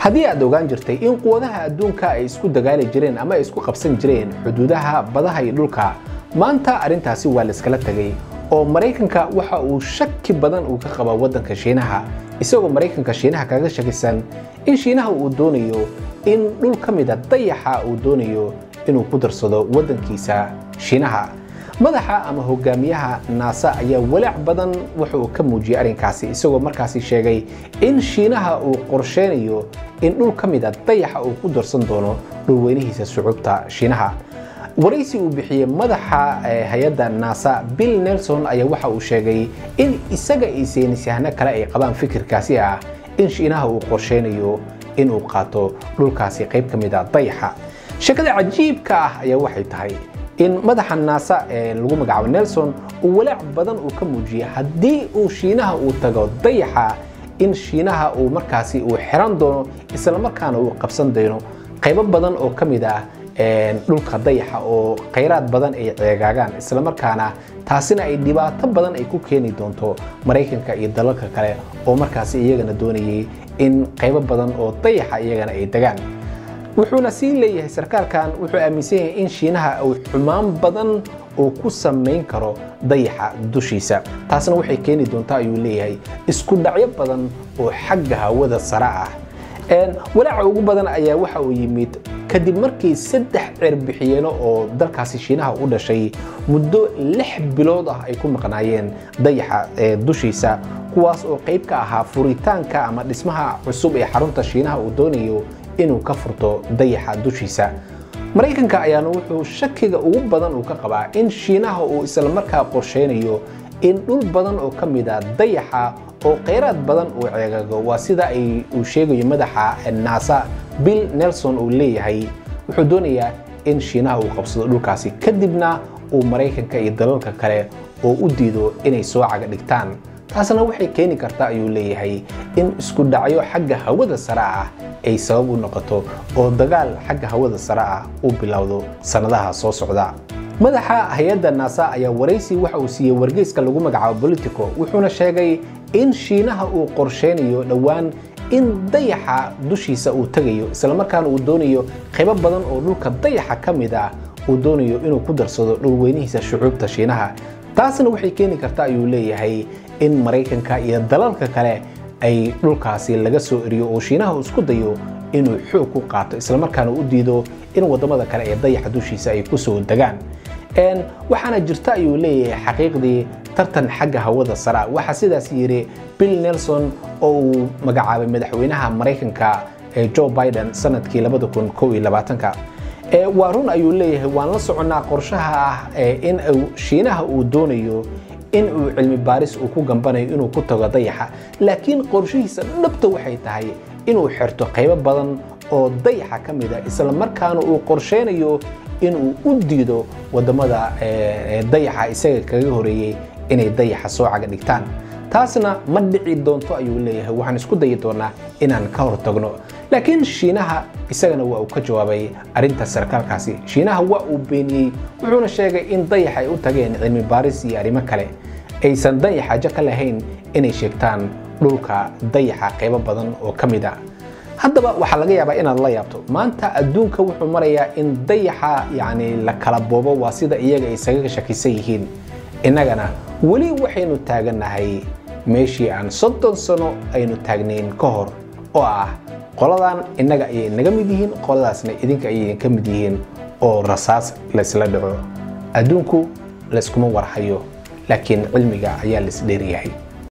Haddii aad ogaan jirtay in quwadaha adduunka ay isku dagaali jireen ama ay isku qabsan jireen xuduudaha badaha iyo dhulka, maanta arrintaasi waa la iskala tegay oo Maraykanka waxa uu shaki badan uu ka qabaa waddanka Shiinaha, isagoo Maraykanka Shiinaha kaga shakisan in Shiinaha uu doonayo in dhul ka mid a dayaxa uu doonayo inuu ku darsado waddankiisa Shiinaha. Madaxa ama hogaamiyaha NASA ayaa walaac badan waxa uu ka muujiyay arrinkaasi, isagoo markaasi sheegay in Shiinaha uu qorsheynayo in dhul ka mid a dayaxa uu ku darsan doono dhulweynihiisa shucuubta Shiinaha. Waraysi uu bixiyey madaxa hay-adda NASA Bill Nelson ayaa waxa uu sheegay in isaga iyo saynisyahano kale ay qabaan fikirkaasi ah in Shiinaha uu qorsheynayo in uu qaato dhulkaasi qayb ka mid a dayaxa. Sheekada cajiibka ah ayaa waxay tahay in madaxa NASA ee lagu magacaabo Nelson uu walaac badan uu ka muujiyay haddii uu Shiinaha uu tago dayaxa in Shiinaha uu markaasi uu xiran doono isla markaana uu qabsan doono qaybo badan oo ka mid ah dhulka dayaxa oo kheyraad badan ay ceegaagaan, isla markaana taasina ay dhibaato badan ay ku keeni doonto Maraykanka iyo dalalka kale oo markaasi iyagana doonayay in qaybo badan oo dayaxa iyagana ay degaan. Wuxuuna sii leeyahay sarkaalkan wuxuu aaminsan yahay in Shiinaha uu xumaan badan uu ku samayn karo dayaxa dushiisa, taasna waxay keeni doontaa ayuu leeyahay isku dhacyo badan oo xagga hawada sare ah. Walaaca ugu badan ayaa waxa uu yimid kadib markii 3 cirbixiyeeno oo dalkaasi Shiinaha u dhashay muddo 6 bilood ah ay ku maqnaayeen dayaxa dushiisa, kuwaas oo qayb ka ahaa furitaanka ama dhismaha cusub ee xarunta Shiinaha uu doonayo inuu ka furto dayaxa dushiisa. Maraykanka ayaana wuxuu shakiga ugu badan uu ka qabaa in Shiinaha uu isla markaa qorsheynayo in dhul badan oo ka mid ah dayaxa oo kheyraad badan uu ceegago. Waa sida ay uu sheegayo madaxa NASA Bill Nelson uu leeyahay wuxuu doonayaa in Shiinaha uu qabsado dhulkaasi, kadibna uu Maraykanka iyo dalalka kale oo u diido inay soo caga dhigtaan. Taasna waxay keeni kartaa ayuu leeyahay in isku dhacyo xagga hawada sare ah ay sabab u noqoto oo dagaal xagga hawada sare ah uu bilowdo sanadaha soo socda. Madaxa hay-adda NASA ayaa waraysi waxa uu siiyey wargeyska lagu magacaabo Politico, wuxuuna sheegay in Shiinaha uu qorsheynayo dhowaan in dayaxa dushiisa uu tagayo, isla markaana uu doonayo qaybo badan oo dhulka dayaxa ka mid ah uu doonayo inuu ku darsado dhulweynihiisa shucuubta Shiinaha. Taasna waxay keeni kartaa ayuu leeyahay in Maraykanka iyo dalalka kale ay dhulkaasi laga soo eriyo oo Shiinaha isku dayo inuu xoog ku qaato, isla markaana u diido in wadamada kale ee dayaxa dushiisa ay ku soo degaan. Waxaana jirta ayuu leeyahay xaqiiqdii tartan xagga hawada sare. Waxaa sidaas yiri Bill Nelson oo uu magacaabay madaxweynaha Maraykanka Joe Biden sanadkii 2021. Waa run ayuu leeyahay, waan la soconnaa qorshaha ah in Shiinaha uu doonayo in uu cilmi baaris uu ku gambanayo inuu ku tago dayaxa, laakiin qorshihiisa dhabta waxay tahay inuu xirto qaybo badan oo dayaxa ka mid ah, isla markaana uu qorsheynayo inuu u diido wadamada dayaxa isaga kaga horeeyay inay dayaxa soo caga dhigtaan. Taasna ma dhici doonto ayuu leeyahay, waxaan isku dayi doonaa inaan ka hortagno. Laakiin Shiinaha isagana waa uu ka jawaabay arrinta sarkaalkaasi. Shiinaha waa uu beeniyey, wuxuuna sheegay in dayaxa ay u tageen cilmi baaris iyo arrimo kale, aysan dayax xaajo ka lahayn inay sheegtaan dhulka dayaxa qaybo badan oo ka mid ah. Haddaba waxaa laga yaabaa inaad la yaabto, maanta adduunka wuxuu marayaa in dayaxa yacni la kala boobo, waa sida iyaga isaga shakisan yihiin. Innagana weli waxaynu taagannahay meeshii aan 30 sano aynu taagnayn ka hor, oo ah qoladan innaga ayay naga mid yihiin, qoladaasna idinka ayay idinka mid yihiin, oo rasaas laysla dhaco. Adduunku layskuma warhayo, laakiin cilmiga ayaa laisdheeryahay.